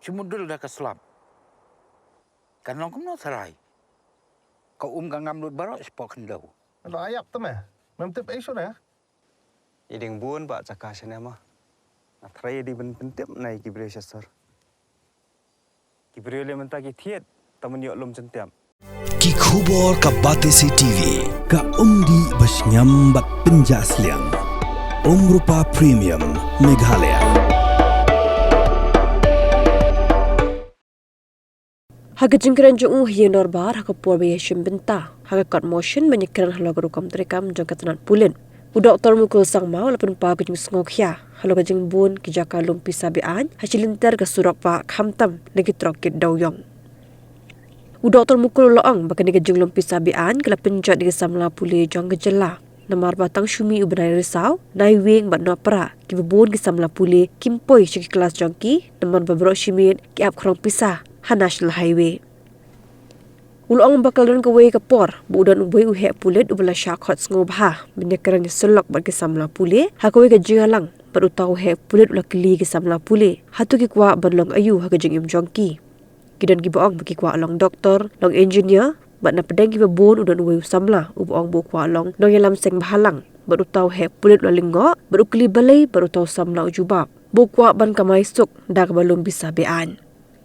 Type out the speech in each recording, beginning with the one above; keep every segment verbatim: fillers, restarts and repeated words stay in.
Te mudui lada ka slap, kan long kumno tharai? Ka um ka ngam lut baroh shapoh khyndew. Lo ayap te me. Mem tip ei shuh ne? I ding bun ba jaka shane ma. Nga tharai i ding ban pyntip na i ki briew sha sor. Ki briew leh mynta ki thied, ta man ïoh lum jyntiap. Ki khubor ka Batesi T V, ka umdih ba shngiam bad pynjah sliang. Umrupa Premium, Meghalaya. Ha ka jingkren jong u ha ïing dorbar ha ka por ba ïashim bynta ha ka kot motion ban ïakren halor ka rukom treikam jong ka tnat pulit, u Doktor Mukul Sangma u la pynpaw ka jingsngewkhia halor ka jingbun ki jaka lum pisa be-aiñ ha shi lynter ka surok ba khamtam na ki trok kit dewïong. U Doktor Mukul u la ong ba kane ka jinglum pisa be-aiñ ka la pynjot ïa ki samla pule jong ka jylla. Namar ba tang shu mih u bnai Risaw, Naiwieng bad Nohprah, kiba bun ki samla pule kim poi sha ki klas jong ki, namar ba baroh shi miet ki ap khrong pisa ha National Highway. U la ong ba ka la don kawei ka por ba u don uwei u heh pulit uba la shah khot sngewbha ban ïakren ïasyllok bad ki samla pule ha kawei ka jingïalang, bad uta u heh pulit u la kylli ki samla pule hato ki kwah ban long aïu ha ka jingim jong ki. Ki don kiba ong ba ki kwah long doktor, long engineer, bad na pdeng kiba bun u don uwei u samla uba ong ba u kwah long nongïalam seng bhalang, bad uta u heh pulit u la lyngngoh bad u kylli balei bad uta u samla u jubab ba u kwah ban kamai suk da kaba lum pisa be-aiñ.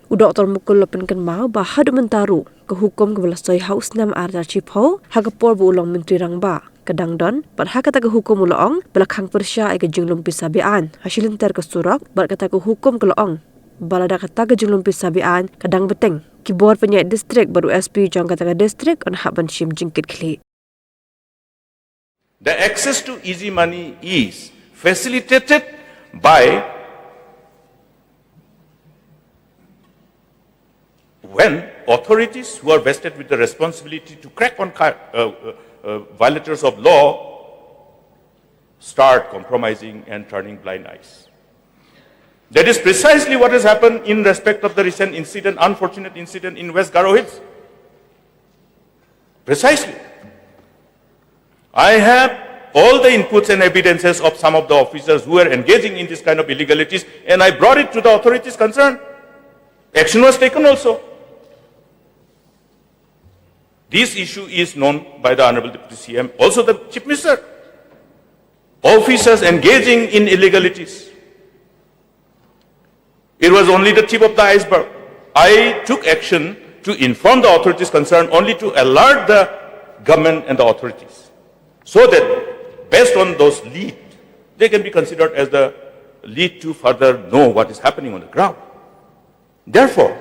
U Doktor Mukul u la pynkynmaw ba haduh mynta ruh ka hukum kaba la soi ha u snem ar hajar shiphew ha ka por ba u long Myntri Rangbah ka dang don, bad ha kata ka hukum u la ong ba la khang pyrshah ïa ka jinglum pisa be-aiñ ha shi lynter ka surok, bad kata ka hukum ka la ong ba lada kata ka jinglum pisa be-aiñ ka dang bteng, ki bor pynïaid district bad u S P jong kata ka district yn hap ban shim jingkitkhlieh. The access to easy money is facilitated by when authorities who are vested with the responsibility to crack on uh, uh, uh, violators of law start compromising and turning blind eyes. That is precisely what has happened in respect of the recent incident, unfortunate incident in West Garo Hills. Precisely. I have all the inputs and evidences of some of the officers who were engaging in this kind of illegalities, and I brought it to the authorities concerned. Action was taken also. This issue is known by the Honorable Deputy C M, also the Chief Minister. Officers engaging in illegalities. It was only the tip of the iceberg. I took action to inform the authorities concerned, only to alert the government and the authorities, so that based on those leads, they can be considered as the lead to further know what is happening on the ground. Therefore,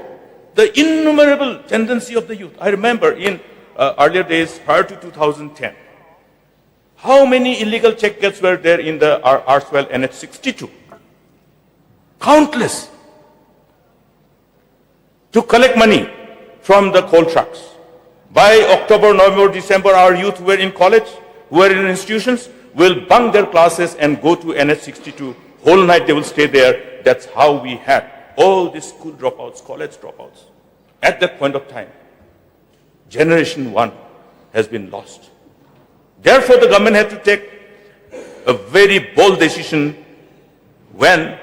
the innumerable tendency of the youth, I remember in uh, earlier days prior to two thousand ten, how many illegal check gates were there in the er- erstwhile N H sixty-two? Countless. To collect money from the coal trucks. By October, November, December, our youth who were in college, who were in institutions, will bunk their classes and go to N H sixty-two. Whole night they will stay there. That's how we had all these school dropouts, college dropouts. At that point of time, generation one has been lost. Therefore, the government had to take a very bold decision when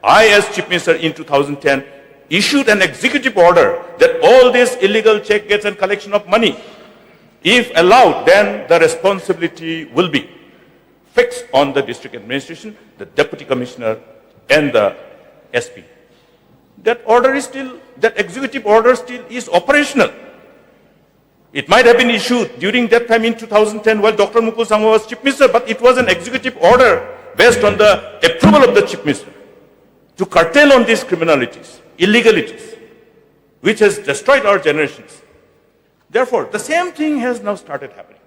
I, as Chief Minister in two thousand ten, issued an executive order that all these illegal check gates and collection of money, if allowed, then the responsibility will be fixed on the district administration, the deputy commissioner, and the S P. That order is still, that executive order still is operational. It might have been issued during that time in two thousand ten while Doctor Mukul Sangma was Chief Minister, but it was an executive order based on the approval of the Chief Minister to curtail on these criminalities, illegalities, which has destroyed our generations. Therefore, the same thing has now started happening.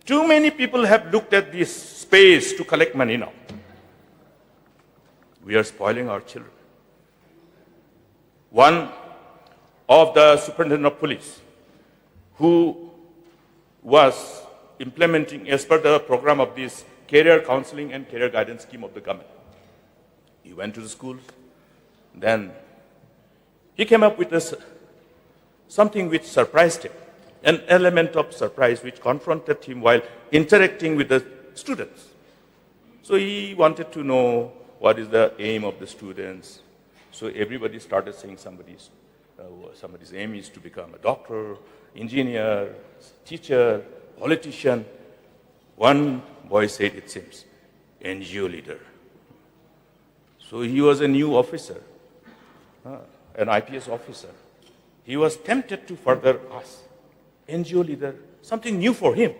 Too many people have looked at this space to collect money now. We are spoiling our children. One of the superintendent of police who was implementing as per the program of this career counseling and career guidance scheme of the government. He went to the schools, then he came up with this, something which surprised him, an element of surprise which confronted him while interacting with the students. So he wanted to know what is the aim of the students, So everybody started saying somebody's, uh, somebody's aim is to become a doctor, engineer, teacher, politician. One boy said, it seems, N G O leader. So he was a new officer, uh, an I P S officer. He was tempted to further ask, N G O leader, something new for him.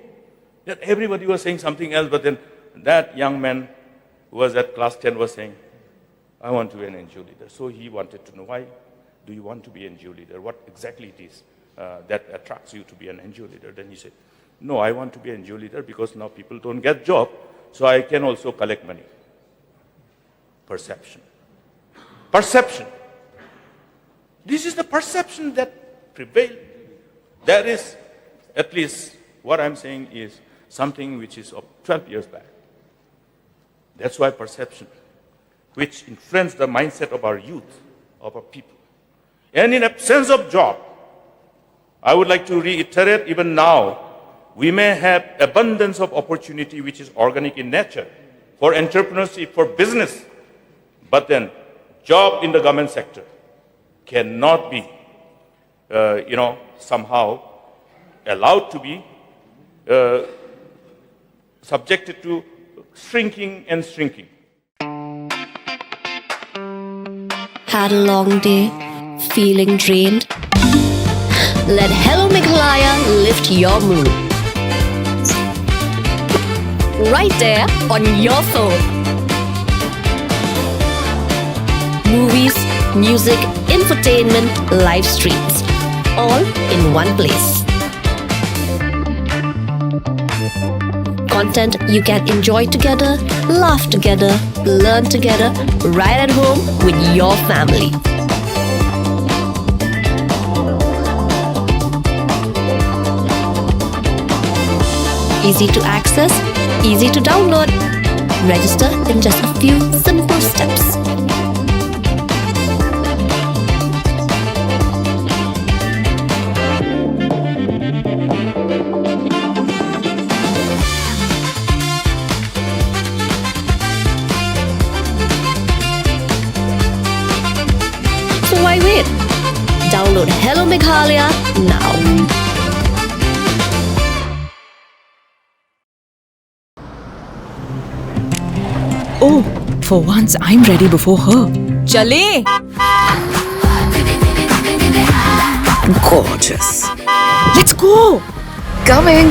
That everybody was saying something else, but then that young man who was at class ten was saying, I want to be an N G O leader. So he wanted to know, why do you want to be N G O leader? What exactly it is, uh, that attracts you to be an N G O leader? Then he said, no, I want to be N G O leader because now people don't get job, so I can also collect money. Perception. Perception. This is the perception that prevailed. That is, at least what I'm saying is something which is of twelve years back. That's why perception, which influenced the mindset of our youth, of our people. And in absence of job, I would like to reiterate, even now, we may have abundance of opportunity which is organic in nature for entrepreneurship, for business, but then job in the government sector cannot be, uh, you know, somehow allowed to be, uh, subjected to shrinking and shrinking. Had a long day? Feeling drained? Let Hello Meghalaya lift your mood. Right there on your phone. Movies, music, entertainment, live streams, all in one place. Content you can enjoy together, laugh together, learn together, right at home with your family. Easy to access, easy to download. Register in just a few simple steps. So why wait? Download Hello Meghalaya now. Oh, for once I'm ready before her. चले। Gorgeous. Let's go. Coming.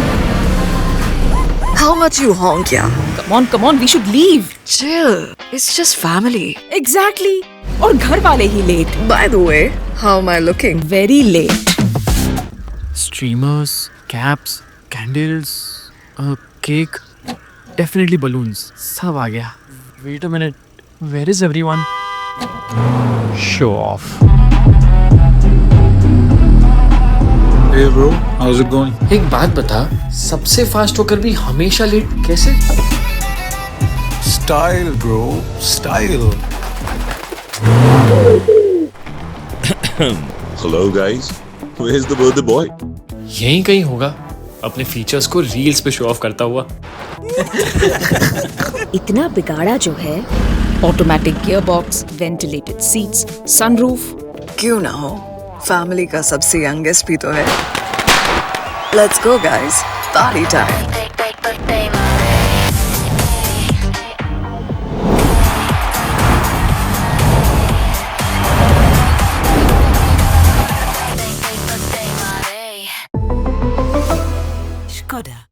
How much you honk, yeah? Come on, come on, we should leave. Chill. It's just family. Exactly. और घर वाले ही late. By the way, how am I looking? Very late. Streamers, caps, candles, a cake, definitely balloons. सब आ गया. Wait a minute, where is everyone? Show off. Hey bro, how's it going? एक बात बता, सबसे फास्ट होकर भी हमेशा लेट कैसे? Style, bro, style. Hello, guys. Where's the birthday boy? यहीं कहीं होगा, अपने फीचर्स को रील्स पे शो ऑफ करता हुआ. इतना बिगाड़ा जो है. Automatic gearbox, ventilated seats, sunroof. क्यों ना हो, फैमिली का सबसे यंगेस्ट भी तो है. Let's go, guys. Party time. Skoda.